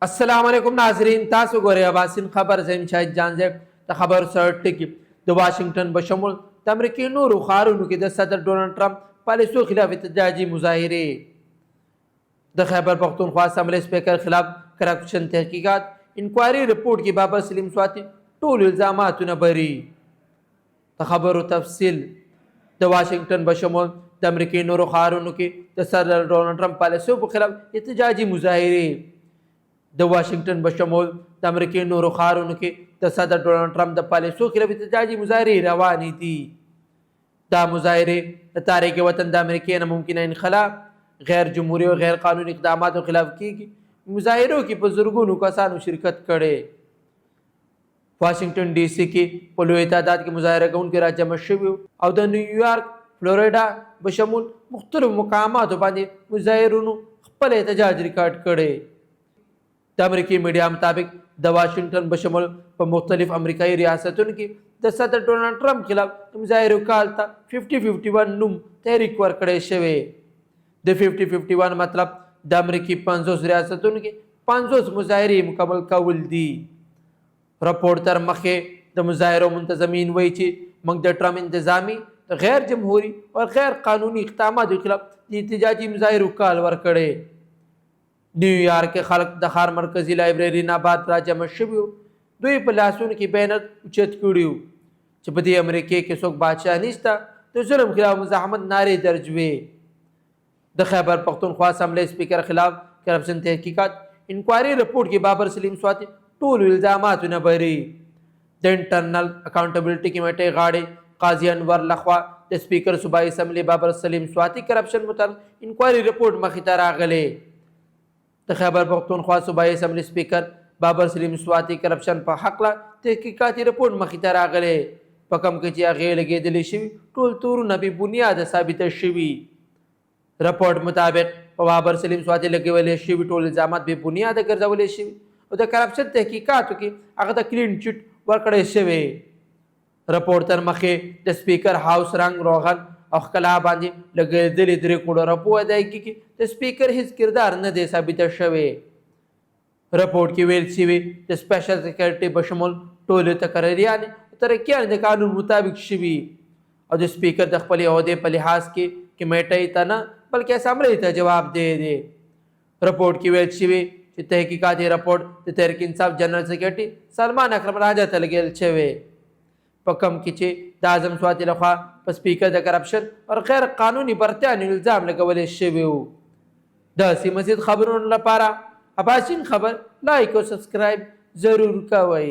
السلام علیکم ناظرین، تاسو ګورئ اباسین خبر. زم شاهد جان زیب. د خبر سر ټکی: د واشنگټن بشمول د امریکې نورو ښارونو کې د صدر ډونالد ټرمپ پالیسو خلاف احتجاجي مظاهرې. د خیبر پښتونخوا اسمبلی سپیکر خلاف کرپشن تحقیقات انکوایري رپورټ کې بابر سلیم سواتی ټول الزاماتونه بری. د خبرو تفصیل: د واشنگټن بشمول د امریکې نورو ښارونو کې د صدر ډونالد ټرمپ پالیسیو په خلاف احتجاجي مظاهرې. د واشنگټن بشمول د امریکې نورو ښارونو کې د صدر ډونالد ټرمپ د پالیسو خلاف احتجاجي مظاهرې روانې دي. دا مظاهرې د تحریک وطن د امریکې نه ممکنه انخلا، غیر جمهوري او غیر قانوني اقداماتو خلاف کیږي. مظاهرو کې په زرګونو کسانو شرکت کړی. واشنگټن ډي سي کې په لوی تعداد کې مظاهره کوونکي راجمع شوي او د نیویارک، فلوریډا بشمول مختلفو مقاماتو باندې مظاهرونو خپل احتجاج ریکارډ کړی. د امریکي میډیا مطابق، د واشنگټن بشمول په مختلف امریکایي ریاستونو کې د صدر ډونالد ټرمپ خلاف د مظاهرو کال ته 50-51 نوم تحریک ورکړی شوی. د 50-51 مطلب د امریکې 50 ریاستونو کې 50 مظاهرې مکمل کول دي. رپورټ تر مخې، د مظاهرو منتظمین وایي چې موږ د ټرمپ انتظامي د غیر جمهوري او غیر قانوني اقداماتو خلاف د احتجاجي مظاهرو کال ورکړی. نیویارک کې خلک د ښار مرکزي لایبرېري نه بعد راجمع شوي وو. دوی په لاسونو کې بینر اوچت کړي وو چې په دې امریکې کې څوک بادشاه نشته، د ظلم خلاف مزاحمت نارې درج وې. د خیبر پښتونخوا اسمبلی سپیکر خلاف کرپشن تحقیقات انکوایري رپورټ کې بابر سلیم سواتی ټولو الزاماتو نه بری. د انټرنل اکاونټبلټي کمیټې غاړې قاضي انور لخوا د سپیکر صوبایي اسمبلی بابر سلیم سواتی کرپشن متعلق انکوایري رپورټ مخې ته راغلی. د خیبر پښتونخوا صوبایي اسمبلی سپیکر بابر سلیم سواتی کرپشن په حقله تحقیقاتي رپورټ مخې ته راغلی، په کوم کې چې هغې لګېدلی شوي ټول تورونه بې بنیاده ثابته شوي. رپورټ مطابق، په بابر سلیم سواتی لګولې شوي ټول الزامات بې بنیاده ګرځولې شوي او د کرپشن تحقیقاتو کې هغه ته کلین چټ ورکړی شوی. رپورټ تر مخې، د سپیکر هاوس رنګ روغن او ښکلا باندې لګېدلې 3 کروړه روپو ادایګي کې د سپیکر هیڅ کردار نه دی ثابته شوی. رپورټ کې ویل شوي، د سپیشل سیکرټري بشمول ټولې تقرریانې او ترقیانې د قانون مطابق شوي او د سپیکر د خپلې عہدې په لحاظ کې کمیټۍ ته نه، بلکې اسمبلۍ ته جواب دی دی. رپورټ کې ویل شوي چې تحقیقاتي رپورټ د تحریک انصاف جنرال سیکرټري سلمان اکرم راجا ته لګیل شوی، په کوم کې چې د اعظم سواتی لخوا په سپیکر د کرپشن او غیر قانوني برتیانو الزام لګول شوی وو. د سیمه مزید خبرونو لپاره اباسین خبر لایک او سبسکرایب ضرور کوئ.